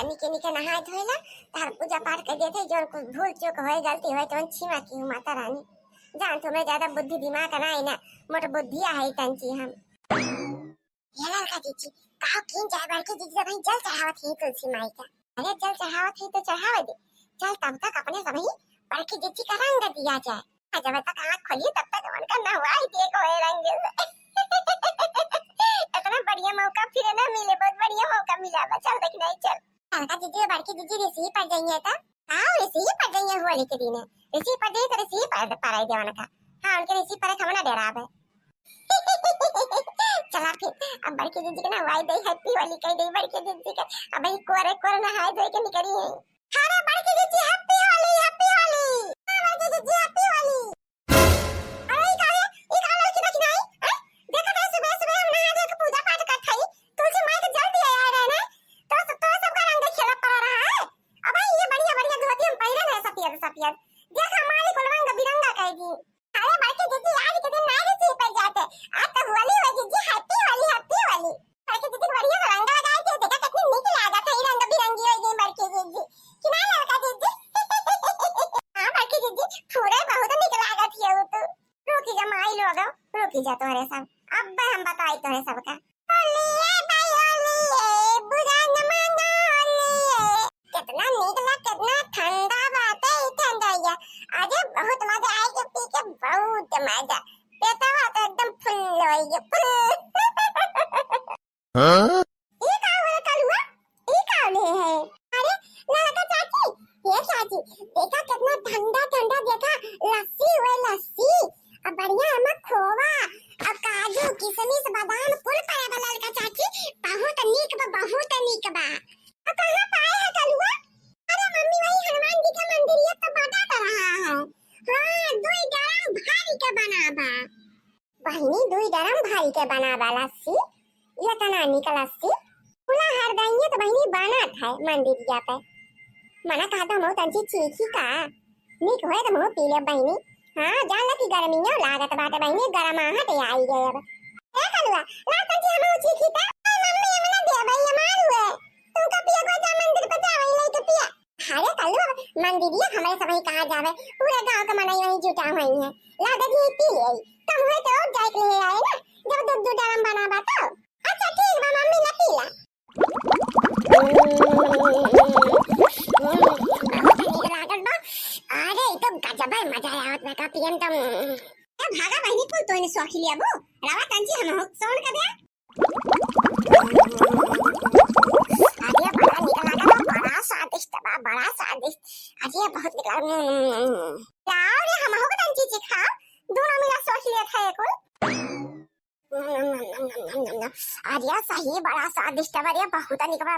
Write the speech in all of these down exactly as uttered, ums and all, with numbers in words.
निके निके नहाए धोए ला, तार पूजा पाठ कर देते, जौन कुछ भूल चूक होए, गलती होए, तौन क्षमा की हो माता रानी। जान तुम्हें ज्यादा बुद्धि दिमाग ना है ना, मोट बुद्धि है तंची हम। ये ललका जीजी, काव कीन जाए बड़की जीजी, जब जल चढ़ावत ही तुलसी माई का। अरे जल चढ़ावत ही तो चढ़ावे दे, चल तब तक अपने सबही बड़की जीजी का रंग दिया जाए। आ जब तक आँख खोली तब तक उनका नहवाई दे कोई रंग से। इतना बढ़िया मौका फिर ना मिले, बहुत बढ़िया मौका मिला बा, चल देख नहीं चल। ललका जीजी बड़की जीजी रिसी पड़ जाइए तो। हाँ रिसी पड़ जाइए होली के दिन, रिसी पड़ जाइए तो रिसी पड़ पड़ाई देवन का। हाँ उनके रिसी पड़े खमना डेरा बे। चला फिर, अब बड़की जीजी के ना वाई दे, हैप्पी होली कह दे बड़की जीजी के। अब ई कोरे कोरे नहाए धोए के निकली है। अरे बड़की जीजी, हैप्पी होली, हैप्पी होली। हाँ, बड़की जीजी, हैप्पी होली। अरे, ई का है? ई का लड़की देखी नहीं? हैं? देखत है, सुबह, सुबह हम नहा धो के पूजा पाठ करत हई। तुलसी माई के जल दिया आए रहे ना। तो, तो सबका रंग खेला पड़ा रहा है। अब ये बढ़िया, बढ़िया धोती हम पहिरे रहे, सफेद, सफेद। देख, हमारी कुल रंग बिरंगा कह दी। अरे बड़की जीजी, आज के दिन नारी सी पर जाते, आज तो होली हो जीजी, हैप्पी होली, हैप्पी होली। बड़की जीजी बढ़िया से रंग लगाए थे, देखा कितनी नीक लागत है, रंग बिरंगी हो गई बड़की जीजी। कि ना ललका जीजी? हाँ बड़की जीजी, पूरे बहुत नीक लागत है वो तो। रुकी जा माई लोग, रुकी जा तोहरे सब, अब हम बताई तोहरे सबका। होलिए भाई होलिए, बुरा न मानो होलिए। कितना नीक ला, कितना ठंडा बाटे ई ठंडइया। अरे बहुत मजा आए के पी के, बहुत मजा। पेटवा तो एकदम फुल होइए, फुल। हाँ? ई का हो कलुआ? ई का ले है? अरे ललका चाची, ये चाची, देखा कितना ठंडा ठंडा, देखा लस्सी हुए लस्सी। अब बढ़िया एमा खोवा, अब काजू, किशमिश, बादाम कुल पड़े बा ललका चाची। बहुत नीक बा, बहुत नीक बा। अब कहाँ पाए है कलुआ? अरे मम्मी, वही हनुमान जी के मंदिरिया तो बता तो रहा है। हाँ, दुई ड्रम भरी के बना बा। बहिनी, दुई ड्रम भरी के बना बा लस्सी। ये तना निक लस्सी। खुला हर दइये तो बहिनी बनत है मंदिरिया पे। मना कहा तो हम तंची चीखी का। नीक होए त मुँह पी ले बहिनी। हाँ, जान ल कि गर्मियों लागत बाटे बहिनी, गरमाहट आई गए अब। ए कलुआ, ला तंची हम चीखी त। ए मम्मी, हम ना देबे, ये मारू है। तुमका पिए को जा मंदिर पे जा, वहीं लेके पिया। अरे कलुआ, मंदिरिया हमरे सबही कहा जावे, पूरे गांव के मनई वहीं जुटा हुई है। ला दे दी पी ले, कम हुए तो और जाए के लिए आए ना, जब दूध दूध गरम बना बा तो। अच्छा ठीक बा मम्मी, ला पी ला। लागल बा। अरे, ई तो गजब है, मजा आवत बा का पियन तम। ए, भागा बहिनी, कुल तोहनी सौखी लिया बो। रावा तंची हम हो, सोन कर दे। अरे, बड़ा निक लागल बा, बड़ा स्वादिष्ट बा, बड़ा स्वादिष्ट। अरे, बहुत निक लागल। लाओ रे, हम हो तंची जी खाओ। दोनों मिला सौखी लिया था ये कुल। अरे सही बड़ा स्वादिष्ट बा रे, बहुत निक बा।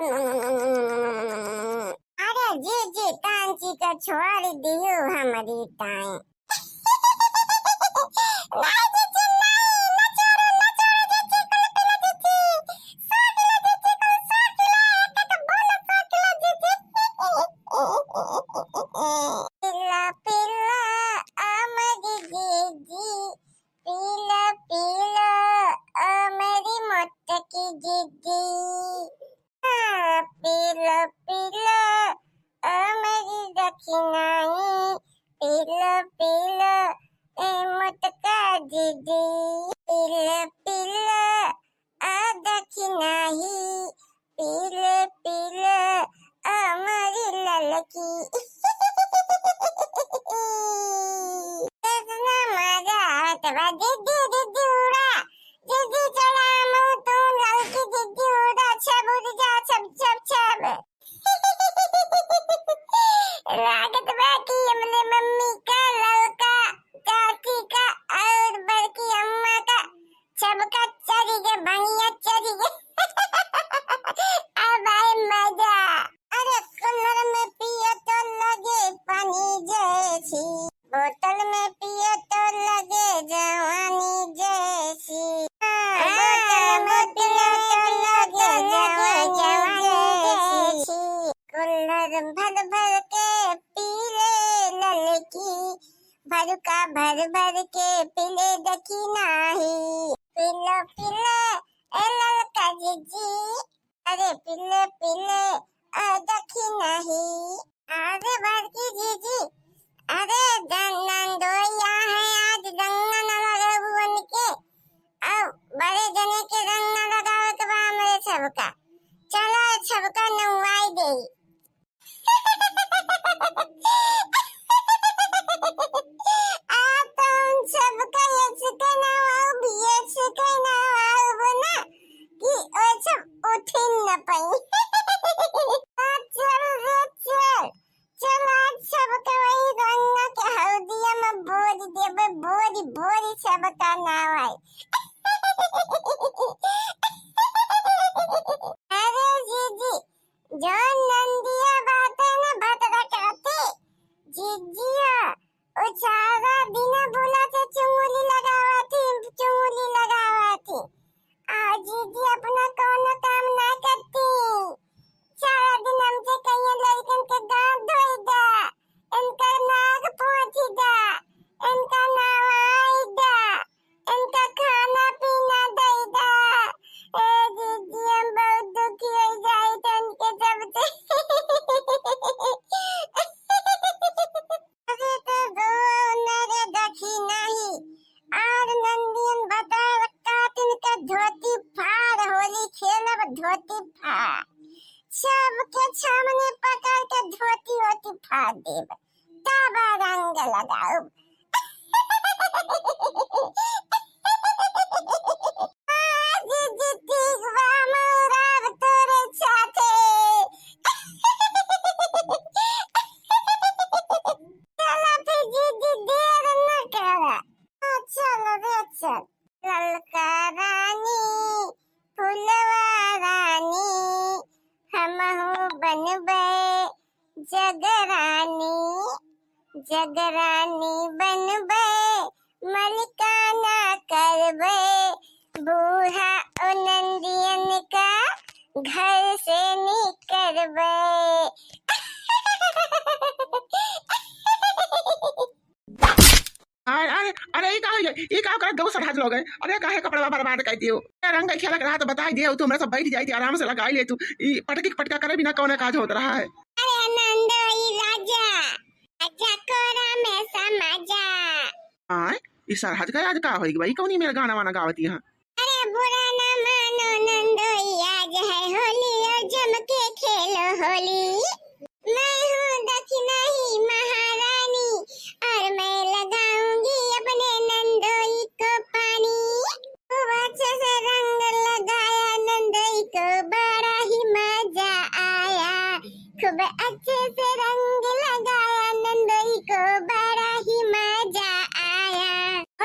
अरे जी जी, कांची के छोड़ दियो हमरी ताई। नहीं जी जी, नहीं, ना छोड़ो, ना छोड़ो जी जी, कुल पी लो जी जी। सौ किलो जी जी, कुल सौ किलो, एक एक बोलो सौ किलो जी जी। पीला पीला अमरी जी जी, पीला पीला ओ मेरी मोटकी दीदी। हाँ, पीला पीला ओ मेरी दखिनाई, पीला पीला ए मोटका दीदी। पीला पीला आ दखिनाही, पीले पीले अमरी ललकी। कितना मजा आवत बा दीदी, दीदी उड़ा, दीदी चला मऊ तू ललकी, दीदी उड़ा, छब उड़ जा, छब, छब, छब। लागत बा कि हमरे मम्मी का ललका, चाची का और बड़की अम्मा का सबका चढ़ी के भंगिया चढ़ी के। अब आए मजा। अरे कुल्हड़ में पिए तो लगे पानी जैसी, बोतल में पिए तो लगे जवानी जैसी। हाँ, बोतल में पिए तो लगे जवानी जैसी। कुल्हड़ भर भर के पी ले ललकी, भरुका भर भर के पीले दखिनाही। पीलो पीले ए ललका जीजी, अरे पीले पीले अ, देखी नहीं। अरे बड़की जीजी, अरे जन-, नंदोइया है, आज रंग न लगाबू उनके। अब बड़े जने के रंग न लगावे के बा हमरे सबका। चलो सबका नवाई देई। आ तो हम सबका ऐसे के नवाब, ऐसे के नवाब ना कि ओ सब उठिन न पाई। आ चल रे चल, चल आज सबका वही रंग के हल्दिया में बोरी देबे, बोरी बोरी सबका नवाई। अरे जीजी, जौन नंदिया बाटे ना भतरा काटे, जीजिया, उ सारा दिन बोला से चुंगली लगावत ही, चुंगली लगावत ही। आ जीजी अपना कौनो काम ना करती, सारा दिन हमसे कहिए लड़कन के दांत धोई दा, इनका नाक पोंछी दा, इनका नवाई दा, इनका खाना पीना दई दा। ए दीदी, हम बहुत दुखी हो जाई तनके सबसे। अरे तो दो न रे देखी नहीं। और नंदियन बता रखा तिनका धोती फाड़, होली खेलब धोती फाड़। सबके सामने पकड़ के धोती होती फाड़ देब। तब रंग लगाउब। हाँ, जीजी, ठीक बा, हम रहब तोरे साथे। चलो फिर जीजी, देर न करा। हाँ, चलो रे, चल। ललका रानी, फुलवा रानी, हमहू बनबे जगरानी, जगरानी बनबे, मलिकाना करबे, बूढ़ा ओ नंदियन का घर से निकरबे। अरे, अरे, अरे, ई का होइले? ई का करत गऊ सरहज लोग है? अरे, काहे कपड़वा बर्बाद कर दियो? ए, रंग खेलक रहा तो बताई दियो, तू हमरा सब बैठ जाई थी, आराम से लगाई ले तू। ई पटकी के पटका करे बिना कौन काज होत रहा है? अरे, नंदोई राजा, आजा कोरा में समा जा। आय, ई सरहज का आज का होई गई? कौनी मेर गाना वाना गावती है? अरे बुरा ना मानो नंदोई, आज है होली, ओ जम के खेलो होली। मैं हूँ दक्षिणाही महारानी और मैं लगाऊंगी अपने नंदोई को पानी। खूब अच्छे से रंग लगाया नंदोई को, बड़ा ही मजा आया। खूब अच्छे से रंग लगाया नंदोई को, बड़ा ही मजा आया।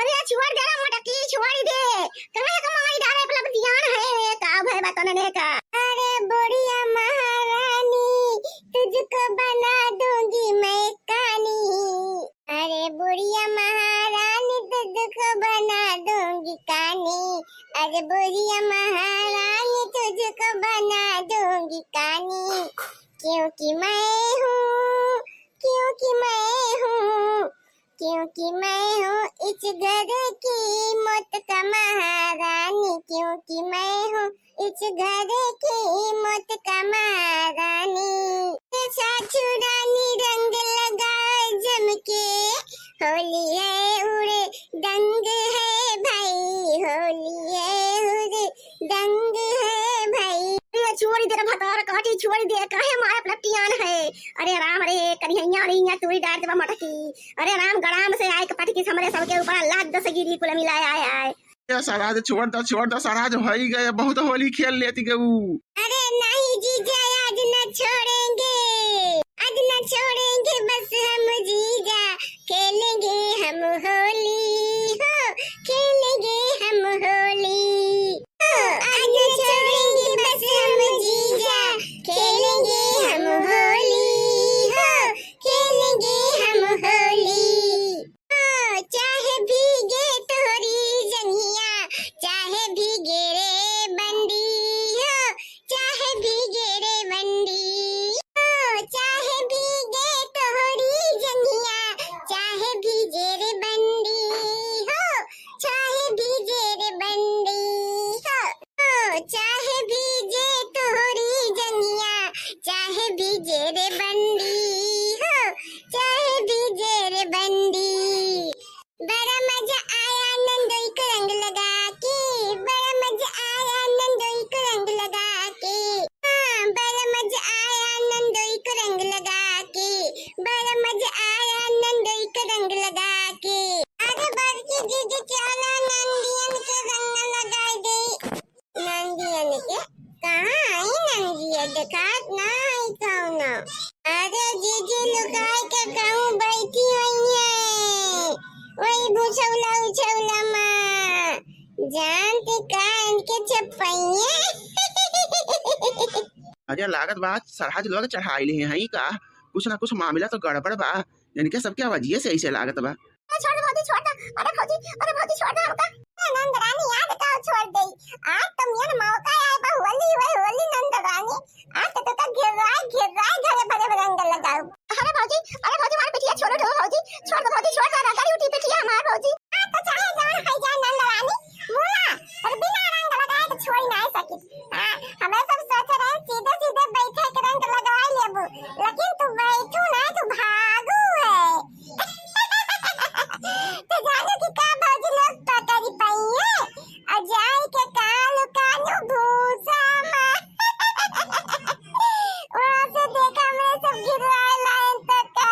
अरे छोड़ दे रे मोटकी, छोड़ दे। काहे का माई डारे पलप दियान है, का भय बा तोने का? अरे बुढ़िया महारानी, तुझको बना दूंगी मैं कानी। अरे बुढ़िया महारानी, तुझको बना दूंगी कानी। अरे बुढ़िया महारानी, तुझको बना दूंगी कानी। क्योंकि मैं हूँ, क्योंकि मैं हूँ, क्योंकि मैं हूँ इस घर की मोटका महारानी, क्योंकि मैं हूँ इस घर की मोटका महारानी। सासू रानी रंग लगाओ जम के, होली है उड़े दंग है भाई, होली है उड़े दंग है भाई। अरे छोड़ी दे रे भतार काटी, छोड़ी दे, काहे मारे पलटियान है? अरे राम रे, कन्हैया रे, यहाँ तू ही डार देबा मटकी। अरे राम, गड़ाम से आए के पटकी से हमरे सबके ऊपर लाग दस गिरी कुल मिलाए आए आए। ए सरहज छोड़ दो, छोड़ दो सरहज, होई गए, बहुत होली खेल लेती गऊ। अरे नहीं जीजा, आज न छोड़ेंगे, आज न छोड़ेंगे बस हम जीजा, खेलेंगे हम होली हो, खेलेंगे हम होली। आज न छोड़ेंगे बस हम जीजा, खेलेंगे हम होली हो, खेलेंगे हम होली। ओ, चाहे भीगे तोहरी जंघिया, चाहे भीगे रे बंडी हो, चाहे भीगे रे बंडी। ओ, चाहे भीगे तोहरी जंघिया, चाहे भीगे रे बंडी। देखात ना है कौनो। अरे जीजी लुकाए के कहूँ बैठी हुई है, वही भुसौला उछौला माँ। जानते का इनके चपैये। अरे लागत बा सरहज लोग चढ़ाई ले हैं का, कुछ ना कुछ मामला तो गड़बड़ बा। इनके सबके आवाजिए से ऐसे लागत बा। अरे छोड़ दे भौजी, छोड़ दे। अरे भौजी, अरे भौजी, छोड़ दे हमका। ए नंद रानी, आज का छोड़ दे? आज तो मियन मौका आए बा, होली हुए, होली नंद रानी। आज तो तोका गिराए, गिराए घरे भरे में रंग लगाऊ। अरे भौजी, अरे भौजी, मार पिटिया छोड़ दो भौजी, छोड़ दो भौजी, छोड़ दो, रंग उठी पिटिया हमार भौजी। आज तो चाहे जवन है जाए नंद रानी, मुला, पर बिना रंग लगाए तो छोड़ी ना सकी। हाँ, हमें सब सोच रहे हैं सीधे सीधे बैठे के रंग लगवाई लेबू, लेकिन तू बैठू ना, तू भागू है। तो जानो कि का भौजी लोग पकड़ी पाई है, और जाए के काल कानो भूसा में। वहाँ से देखा हमरे सब गिरवाए लाइन तक का।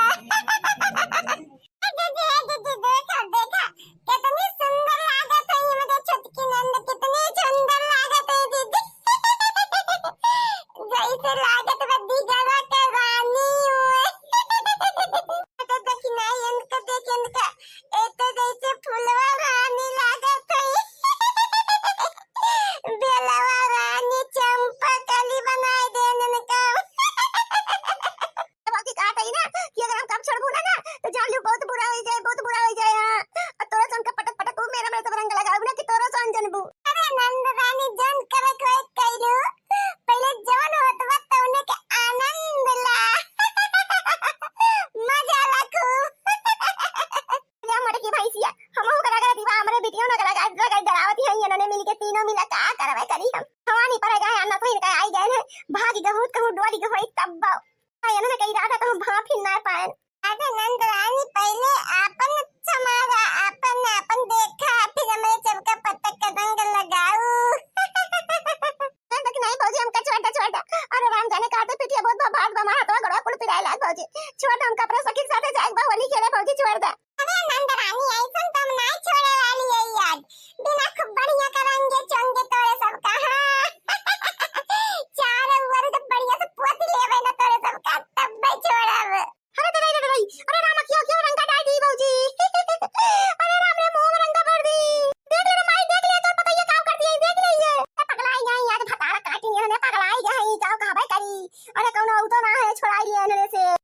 ए दीदी, ए दीदी, देखा, देखा, कितनी सुंदर लागत है ये मेरे छोटकी नंद, कितनी सुंदर लागत है दीदी। जैसे लागत बा दिगवा के रानी हुए। तो देखी ना, इनका देख, इनका, ए तो जैसे फुलवा रानी लागत है। बेलवा रानी चंपा कली बनाए दे इनका। भौजी कहत हई ना कि अगर हमका छोड़बू ना, ना, तो जान लियो बहुत बुरा हो जाए, बहुत बुरा हो जाए। हाँ, और तोरा से उनका पटक पटक उ मेरा, मेरा सब रंग लगावे ना कि तोरा से अन जनबू। अरे नंद रानी, जन करे कोई कैलू, पहले जवन होत बा तौने के आनंद ला। मजा ला खूब। या मोटकी भैंसिया, हमहू का रगड़ दीवा, हमरे बिटियो ना का रगड़, रगड़ डरावती है, इन्होंने मिलके तीनों मिला का करवाई करी हम। हवा नहीं पड़ेगा, या ना तो इनका आई गए हैं, भागी गहूँ, कहूँ डोरी गहूँ, तब बाऊ। अरे इन्होंने कही रहा था, कहूँ भाग फिर ना पाए। अरे नंद रानी, पहले आपन समारा, आपन, आपन देखा, फिर हमरे चमका पत्ता का रंग लगाऊ। नहीं, देख नहीं भौजी, हमका छोड़ दे, छोड़ दे। अरे राम जाने का तो पिटिया बहुत बा, भाग बा, हमारा हाथवा गोड़वा कुल पिराए लाग भौजी। छोड़ दे, हमका अपने सखी के साथे जाए बा, होली खेले भौजी, छोड़ दे। अरे नंद रानी, ऐसन तो हम नहीं छोड़े वाली है यार। बिना खूब बढ़िया करंगे चोंगे तोरे सबका, हाँ। चार उवर तो बढ़िया से पोत लेवे ना तोरे सबका, तब मैं छोड़ब। अरे दवाई, दवाई, अरे राम, क्यों, क्यों रंगा डाल दी भौजी? अरे राम रे, मुंह में रंगा भर दी। देख ले रे माई, देख ले, तोर पतैया काम करती है, देख ले ये। पगलाई गई, आज भतारा काटी है, पगलाई गई, जाओ कहबे करी। अरे कौनो औतो ना है, छोड़ाई लिया इन्होंने से।